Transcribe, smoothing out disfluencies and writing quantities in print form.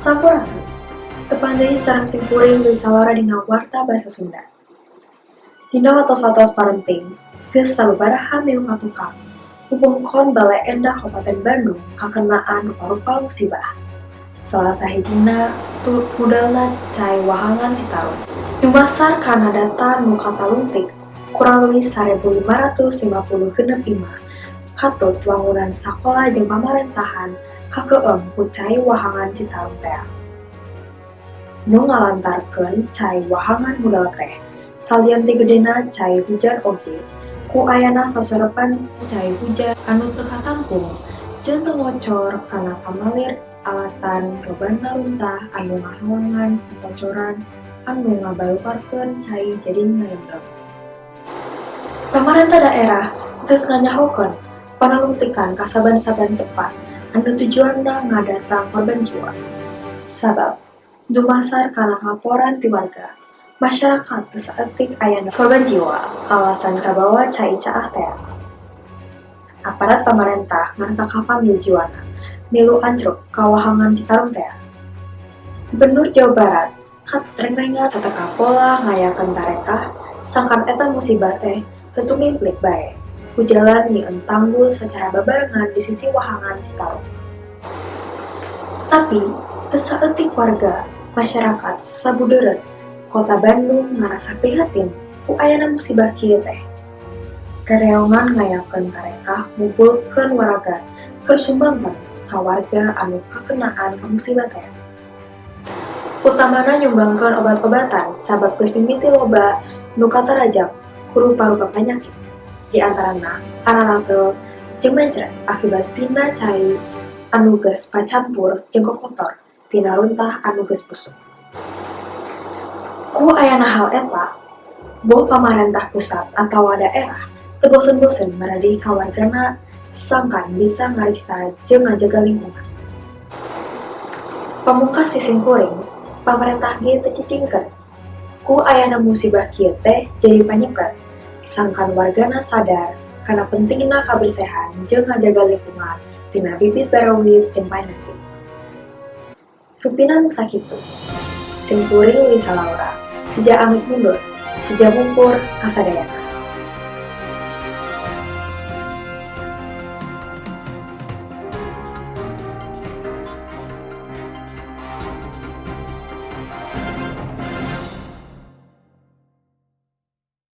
Sampurasun. Tepang deui sareng simkuring Dewi Sawara dina Warta Basa Sunda. Dina watos-watos parenting, geus sababaraha minggu katukang, wewengkon Baleendah Kabupaten Bandung kakenaan rupa-rupa musibah. Salah sahijina mudalna cai wahangan Citarum. Dumasar kana data nu katalungtik, kurang leuwih 1556 imah, katut wangunan sakola jeung pamarentahan kakeueum ku cai wahangan Citarum tea. Nu ngalantarkeun cai wahangan mudal teh, salian ti gedena cai hujan oge, ku ayana saserepan cai hujan anu teu katampung jeung teu ngocor kana pamalir alatan lobana runtah anu ngahalangan kokocoran anu ngabalukarkeun cai jadi ngaleungleung. Pamarentah daerah geus nganyahokeun panalungtikan ka saban-saban tempat anu tujuanna ngadatang korban jiwa. Sabab, dumasar kana laporan ti warga, masyarakat teu saeutik ayana korban jiwa alasan kabawa cai caah tea. Aparat pamarentah ngan sakapanggil jiwana, milu ancrub ka wahangan Citarum tea. Gubernur Jawa Barat katut rengrengan sateka pola ngayakeun tarekah sangkan eta musibah teh teu tumimplik bae ku jalan nyieun tanggul sacara babarengan di sisi wahangan Citarum. Tapi, teu saeutik warga masyarakat sabudeureun Kota Bandung ngarasa prihatin ku ayana musibah kieu teh. Rereongan ngayakeun tarekah ngumpulkeun waragat keur sumbangan ka warga anu kakenaan musibah teh. Utamana nyumbangkeun obat-obatan sabab geus mimiti loba nu katarajang ku rupa-rupa panyakit, di antarana araratel jeung mencret akibat tina cai anu geus pacampur jeung kokotor tina runtah anu geus busuk. Ku ayana hal eta, boh pamarentah pusat atawa daerah teu bosen-bosen maradih ka wargana sangkan bisa ngariksa jeung ngajaga lingkungan. Pamungkas ti simkuring, pamarentah ge teu cicingkeun. Ku ayana musibah kieu teh jadi panyepret, sangkan wargana sadar kana pentingna kabersehan jeung ngajaga lingkungan tina bibit barawit jeung panyakit. Rupina mung sakitu. Simkuring Lisa Laura, seja amit mundur, seja mungkur kasadayana.